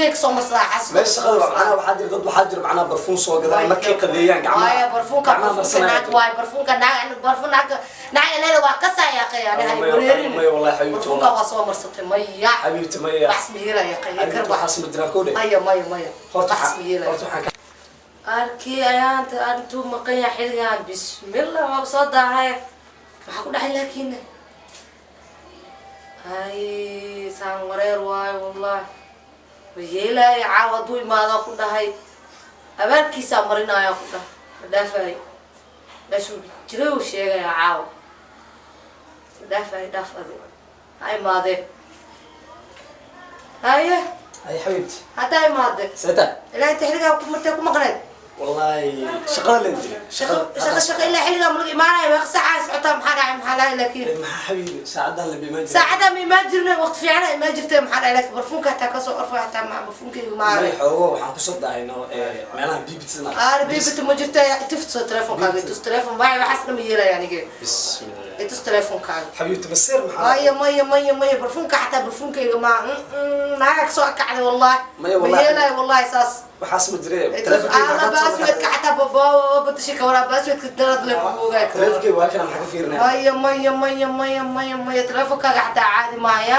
Gurigay kasoo marsadaa xas. Meesha shaqada macnaha waxaa jira dad, waxaa jira macnaha barfuun soo gadaan markay qadeeyaan gacmaha. Maya, barfuunka gacmaha barfuunka marsanaya. Naag waay, barfuunka naag, barfuun naag, naag leeda waa kasaya qay ani hay wareerin. Maya, wallahi xabiibti, Barfuunka wallahi. waa soo marsatay, maya. Xabiibti, maya. Wax ma yeelaya qay Xabiibti, kar wax. Waxaas ma jiraan kowdhe. Maya, maya, maya. Horta Wax ma yeelaya. Horta waxaan ka Arkii ayaanta intuu maqan yahay xilligan, bismillah, waa soo daahay. Maxaa ku dhacay? Laakiin hay saan wareer waayo, wallahi ma yeelaayo. Caawa hadduu imaadaa ku dhahay, abaalkiisaa marinaya ku dhahay, ma dhaafayo. Meeshuu jiray uu sheegaya caawa, ma dhaafayo. Dhaaf adi, ha imaadee, haye. Ay xabiibti. Haddaa imaade. Seeta. Ilaa inta xilligaa martay ku maqneed. Wallahi shaqada leen jiray. Shaqo, shaqo, shaqo ilaa xilligaa malaga imaanaya? Meeqa saacaa socotaa? Maxaa dhacay? Maxaa dhacay laakiin? Maxaa xabiibi, saacadan la biimaan jiray? Saacada ma imaan jirna, waqti fiican imaan jirtay. Maxaa dhacay laakiin? Barfuunka hataa kasoo orfay, hataa ma barfuunkayga May. Maale. Xoogo waxaan kusoo dahayno meelaha biibitsana. Aar bibita ma jirta. Tifto telefonkaaga, itus telefoon. Waay, waxaas dhan ma yeelaya anige. Bismillah. Itus telefonkaaga. Xabiibti, maseer maxaa? Maya, maya, maya, maya. Barfuunka xataa barfuunkayga ma naaga kasoo kacday, wallahi. Maya, Ma wallahi. yeelayo wallahi saas. Waxaas ma jire. Ala passwordka xataa badashay kawaraa, passwordka darad le kugu ogaay. Telefonkeyga waa kana, maxaa ka fiirinaya? Maya, maya, maya, maya, maya, maya. Telefonkaaga xataa caadi maaya.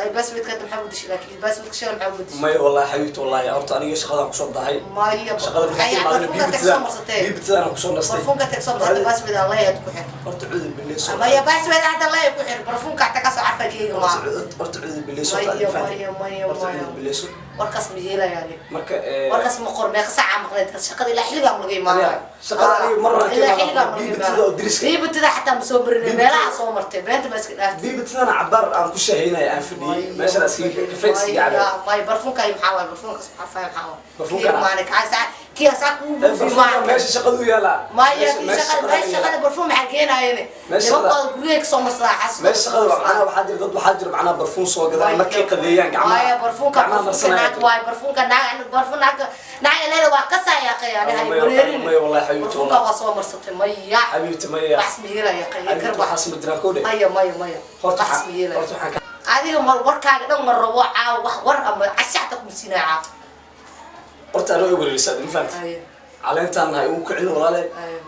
Ay passwordka hadda maxaa bedeshay laakiin? Passwordka shalay maxaa bedeshay? Maya, wallahi xabiibti, wallahi horta aniga shaqadaan kusoo dahay. Maya. Shaqada markaa ka imaadana Barfuunka tag soo marsatee. biibitadaan kusoo nastay. Barfuunka tag soo marsatay, password aan leeyahay ku xir. Horta cudur bileyso. Maya, password hadda leeyahay ku xir. Barfuunka xataa kasoo carfa keyga maa. Horta cudur bileyso. Maya, maya, maya. Horta Maya. cudur bileyso. Warkaas ma yeelaya ani. Marka Warkaas ma qor. Meeqa saaca maqneed shaqada? Ilaa xilligaa ma laga imaanayo? Shaqada aniga mar hore ka Ilaa imaado. xilligaa ma laga Biibitada imaanayo? oo deriska. Biibitada xataa ma soo marinay. Biibitada. Meelaha soo martay, beenta ma iska dhaaftay. Biibitadana cabaar aan ku shahaynaya, aan fadhiyey meeshaan, iskaga kafee iskaga cabay. Maya, barfuunka ay maxaa waay? Barfuunkaas maxaa faay, maxaa waay? Barfuunka? Kii maane kaa saa kii asaa kuu buufi Barfuunka maane. meesha shaqadu yaalaa. Maya. Meesha Kii meesha shaqada, shaqada meesha shaqada yaalaa. barfuun maxaa keenaayene? Meesha shaqada. Nimankooda gurigay kasoo marsadaa xas. Meesha shaqada macnaha waxaa jira dad, waxaa jira macnaha barfuun soo gadaan markay qadeeyaan gacmaha. Maya, barfuunka gacmaha barfuunka marsanaya. Naag waay, barfuunka naag, barfuun naag, naag leeda waa kasaya qay ani hay Maya, wareerin. maya, wallahi xabiibti, Barfuunka wallahi. waa soo marsatay, maya. Xabiibti, maya. Wax ma yeelaya qay kar Xabiibti, wax. waxaas ma jiraan kowdhe. Maya, maya, maya. Horta Wax ma yeelaya. horta waxaan ka Adiga mar warkaaga dhan ma rabo caawa. Wax war ama cashaxta kuma siinaya caawa. Horta anoo i wareerisaa, ma fahamti? Haye. Caleentaan nahay ugu kicin, walaale. Haye.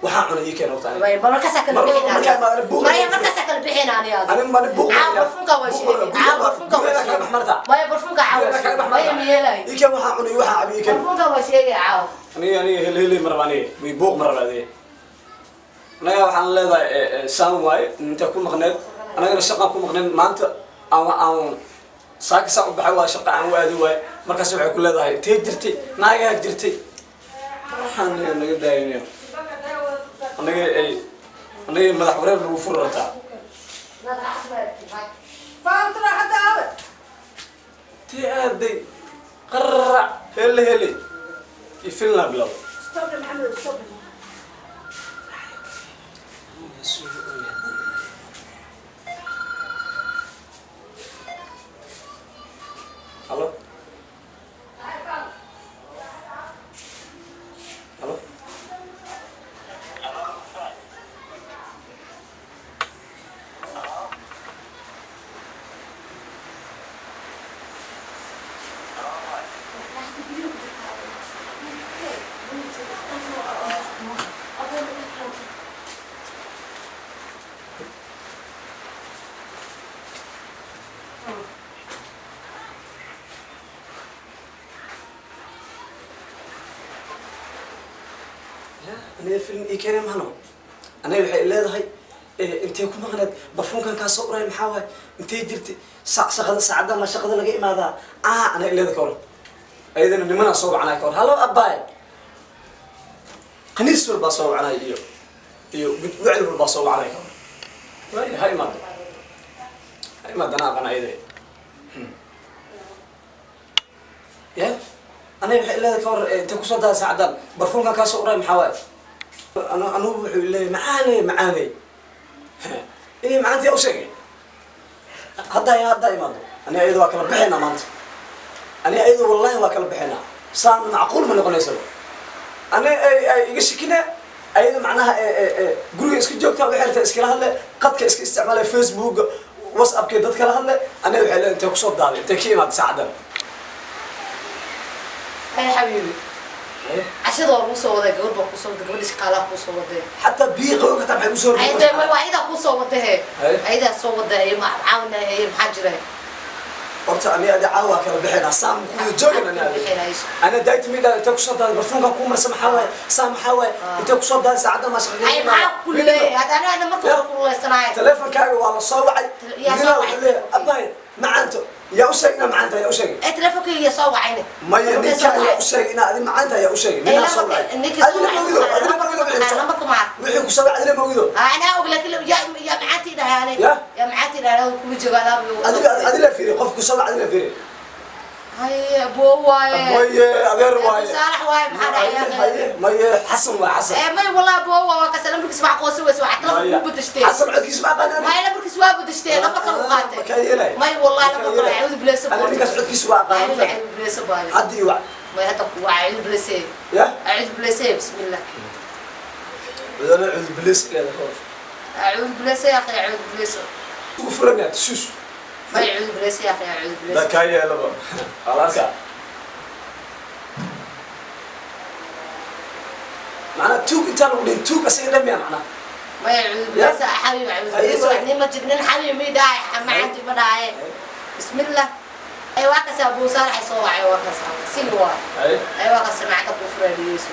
Waxaan cunay ii keen horta aniga. Maya, markaasaa kala Mar- bixin. Markaa imaadana buuq. Maya, markaasaa kala bixin ani adiga. Ani ma buuq. Caawa barfuunka waa sheegay, caawa barfuunka waa Guryaha kala sheegay. bax marta. Maya, barfuunka caawa Guryaha kala sheegay. bax. Maya, ma yeelayo. Ii keen waxaan cunay, waxaan cabay ii keen. Barfuunka waa sheegay caawa. Aniga hele hele ma raba, aniga way buuq ma raba adiga. Anaga waxaan leedahay saan waaye, intee ku maqneed? Anagana shaqaan ku maqneed maanta. Aan saaka saan u baxay, waa shaqa aan u aadi waaye. Markaas waxay ku leedahay intee jirtay, naagaa jirtay. Waxaan naga daayinayo anaga ay anaga madax wareer lagu furi rabtaa. Faantura hadda awe. Tee aaday qarrac hele hele iyo filna bilowday. Stop Maxamed, stop. Halo? Halo? Ya, aniga film ii keenay mahano. Aniga waxay leedahay intee ku maqneed, barfuunkan kaa soo uray maxaa waaye, intee jirtay, shaqada saacaddan ma shaqada laga imaadaa? Ah, aniga leeda ka waran, ayadana nimanaa soo wacanaya ka war. Halo abbaay, khaniis walbaa soo wacanaya iyo wacdi walbaa soo wacanaya ka war. Waaya, ha imaado, ha imaado, anaa aqaan ayada. Ya, aniga waxay leedahay ka war, intee kusoo daaya saacaddan, barfuunkan kaa soo uray maxaa waaye? Anugu wuxuu leeyahay macaaney, macaaney, inay macaantii u sheegay. Hadda imaado, aniga iyada waa kala bixaynaa maanta. Aniga iyada wallahi waa kala bixaynaa. Saan macquul ma noqonayso. Ani ay iga shikine ayada macnaha guriga iska joogtaa, waxay rabtaa iskala hadle, qadka iska isticmaalay, Facebook. WhatsAppkii dad kala hadle. Aniga waxay leedahay intee kusoo daaday, intee ka imaad saacadan? Ay xabiibi, cashada waa lagu soo waday, gabar baa kusoo waday, gabadha shaqaalaha kusoo waday. Xataa biyi qaban kartaa, maxay usoo Ayda ma waa aydaa kusoo waday he. Hay. Aydaa soo waday, ma caawinay, maxaa jira? Horta ani adi caawa kala bixinaa, saam kuwada joogan. Ani adi ana daayta midha intee kusoo daaday, barfuunka kuu marsa maxaa waaye, saa maxaa waaye, intee kusoo daaday saacadda, maa shaqa? Ay, maxaa kuleeyahay hada ana marka hore kululeysanaayo? Teleefonkaaga waa la soo wacay. Yaa soo Ninaa wacay? wuxuu leeyahay abbaay macaanto. Yaa u sheegay inaa macaanta? Yaa u sheegay? Ay, teleefonkayga soo wacayne. Maya, ninkaa yaa u sheegay inaa adi macaanta? Yaa u sheegay? Ninaa soo wacay. Adina ma ogido, adina ma ogido wixii Lambarka maca wixii kusoo wacay, adina ma ogido. Anaa og, laakiin yaa macaantii dhahaane. Ya? Yaa macaantii dhahaane kuma joogo adaa. Adiga adila fiiri, qof kusoo wacay adila fiiri. Hay, aboo waaye. Maye, adeer waaye. Saalax waaye, maxaa dhacay? Haye, maye, Xasan waa Xasan. Ee, may wallahi, aboo waa kaas lambarkiis wax qoose weyse, wax telefoon ku bedeshtee. Xasan codkiis ma aqaan ani. May, lambarkiis waa bedeshtee, lambarka u qaatay. Makaa yeelay. May wallahi, lambarka acuudu bilaysa. Ani ninkaas codkiis waa aqaan. Acuudu bilaysa baadi. Hadda iyo wac. May, hadda ku waa acuudu bilaysa. Ya. Acuudu bilaysa, bismillah. Wadana cuud bilis leedahay. Acuudu bilaysa ya akhi, acuudu bilaysa. Ugu furanyaa tasuus. May, acuudu bilaysa ya akhi, acuudu Da bilaysa. kaa yeelaba alaarka macnaa tuug intaan lagu dhihin tuug asaga dhan miya macnaa? May, acuudu bilaysa xabiib, acuudu bilaysa. Haye. Nin ma jir, nin xabiib mi dhaay, macanti ma dhaaye, bismillah. Ay, waa kaas Abu Saalax soo wacay, waa kaas sigi waa. Haye. Ay, waa kaas macda ku furay, dhigeyso,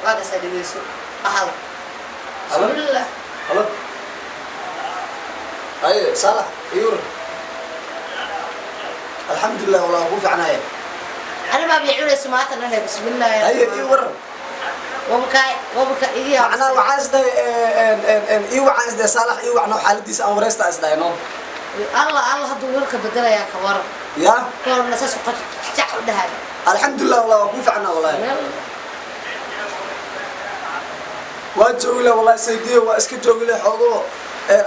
waa kaas, dhigeyso bahal. Halo? Bismillah. Halo, haye Saalax iyur, alxamdulilah, walaa ku fiicnaaye. Ana ma biyacunayso maanta nane, bismillah. Haye, ii waran. Wabaka wabaka iga. Macnaa waxaan isdahay ii waxaan isdahay Saalax ii wacno, xaaladiisa aan wareysta isdahay no. Allah Allah, hadduu wiilka bedelayaa ka waran? Ya. Korna saas u qajac u dhahay. Alxamdulilah, walaa waa ku fiicnaa, walahi waa joogile, wallahi saydiyo waa iska joogile, xoogo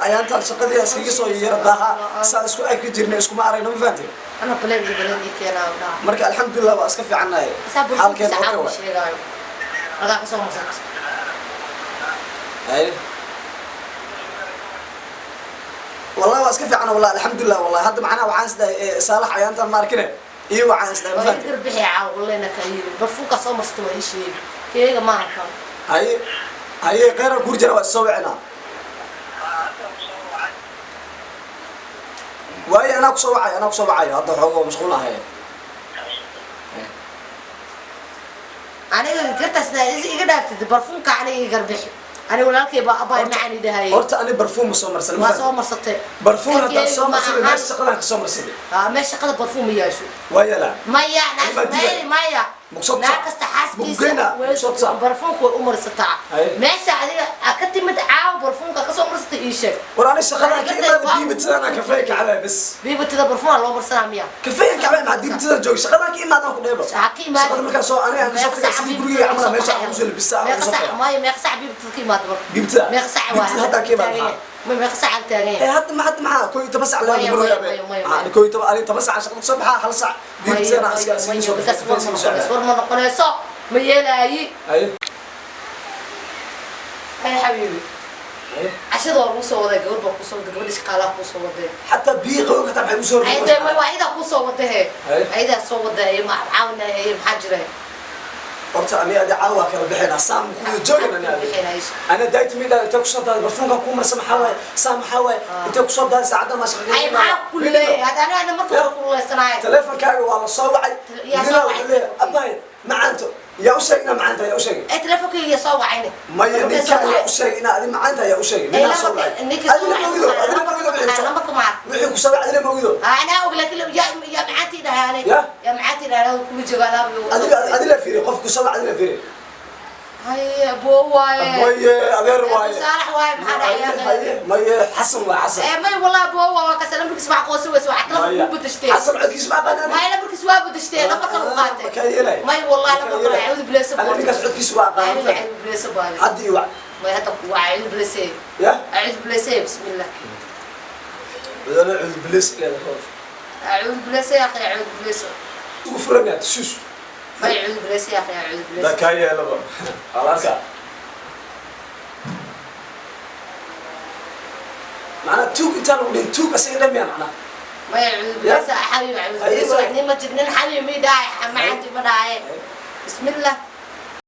ayaantaan shaqadii iskaga soo yara daaha, saan isku arki jirnay iskuma aragno, ma fahanteen? Ana baleen iyo baleen ii keenaa u dhaha. Marka alxamdulilah, waa iska fiicannahay. Asaa xaalkeen bulshada okay caawa waay. Sheegaayo halkaa kasoo marsato. Haye, wallahi waa iska fiicana, wallahi alxamdulilah, wallahi hadda macnaha waxaan isdahay Saalax ayaantaan ma arkine iyo waxaan isdahay, ma Waa ii fahanteen? garbixi caawa wallahina ka yiri barfuunkaa soo marsato waa ii sheegi keega maaha kan. Haye haye, kheyran kuur jira, waa isoo wicinaa waaye, anaa kusoo wacay, anaa kusoo wacayo, hadda xoogo mashquul ahay. Aniga gartaasna iga dhaaftid barfuunka, aniga ii garbixi, aniga walaalkay baa abaay macaan idhahay. Horta ani barfuun ma soo marsan. Waa soo marsatay. Barfuun haddaan soo Ma marsaday ahan. meesha shaqadaan ka soo marsaday. Aa, meesha shaqada barfuun ma yeesho. Waa yeelaa. Maya. Ma diiday? Maya. Muqsad Naa sac. kasta xaaskiisa Muqgeyna, muqsad sac. Barfuunka way u marsataa. Haye. Meesha adiga aa ka timid caawa barfuunka kasoo marsatay ii sheeg. War ani shaqadaan ka imaada, diibitadaan kafee kacabaa bas. Biibatada barfuun loo marsanaa miya? Kafee kacabaa, maxaa diibitadaan jooga, shaqadaan ka imaadaan ku dheebo. Ha ka imaadin. Shaqada markaan soo aniga aan kasoo tagay sidii gurigeyga camal meesha aan kusoo labistaa aan Meeqa kusoo sac tagaa. maya, meeqa sac biibatada ka imaada marka? Biibatada? Meeqa sac waa? Biibatada haddaan ka imaada maxaa? Maya, meeqa sac aan taagan ee yahay? Hadda ma hadda maxaa 11 sac laa Maya, lagu maya, yaabee. maya, maya, Maxaa maya. 11 ani 10 sac shaqada kasoo baxaa, hal sac diibitadaan iska iska soo Maya, war ma noqonayso, war ma noqonayso, ma yeelaayi. Haye. Ay xabiibi, Haye. cashada waa lagu soo waday, gabar baa kusoo waday, gabadha shaqaalaha kusoo waday. Xataa biyi qaban kartaa, maxay usoo Ayda ma waa aydaa kusoo waday he. Haye. Aydaa soo waday, ma caawinay, maxaa jira? Horta ani adi caawa kala bixinaa, saam kuwada joogan. Ani adi ana daayta midha intee kusoo daaday, barfuunka kuu marsa maxaa waaye, saa maxaa waaye, intee kusoo daaday saacadda, maa shaqa? Ay, maxaa kuleeyahay hada ana marka hore kululeysanaayo? Teleefonkaaga waa la soo wacay. Yaa soo Ninaa wacay? wuxuu leeyahay abbaay macaanto. Yaa u sheegay inaa macaanta? Yaa u sheegay? Ay, teleefonkayga soo wacayne. Maya, ninkaa yaa u sheegay inaa adi macaanta? Yaa u sheegay? Ninaa soo wacay. Ninka soo Adina ma ogido, adina ma ogido wixii Lambarka maca wixii kusoo wacay, adina ma ogido. Anaa og, laakiin yaa macaantii dhahaane. Ya? Yaa macaantii dhahaane kuma joogo adaa. Adiga adila fiiri, qof kusoo wacay adila fiiri. Hay, aboo waaye. Maye, adeer waaye. Saalax waaye, maxaa dhacay? Haye, maye, Xasan waa Xasan. Ee, may wallahi, aboo waa kaas lambarkiis wax qoose weyse, wax telefoon ku bedeshtee. Xasan codkiis ma aqaan ani. May, lambarkiis waa bedeshtee, lambarka u qaatay. Makaa yeelay. May wallahi, lambarka acuudu bilaysa. Ani ninkaas codkiis waa aqaan. Acuudu bilaysa baadi. Hadda iyo wac. May, hadda ku waa acuudu bilaysa. Ya. Acuudu bilaysa, bismillah. Wadana cuud bilis leedahay. Acuudu bilaysa ya akhi, acuudu bilaysa. Ugu furanyaa tasuus. May, acuudu bilaysa ya akhi, acuudu Da bilaysa. kaa yeelaba alaarka macnaa. Tuug intaan lagu dhihin, tuug asaga dhan miyaa macnaa? Maya, cudubilasa xabiib, cudubilasa nin ma jir, nin xabiib mi dhahay, macanti ma dhahaye. Bismillah.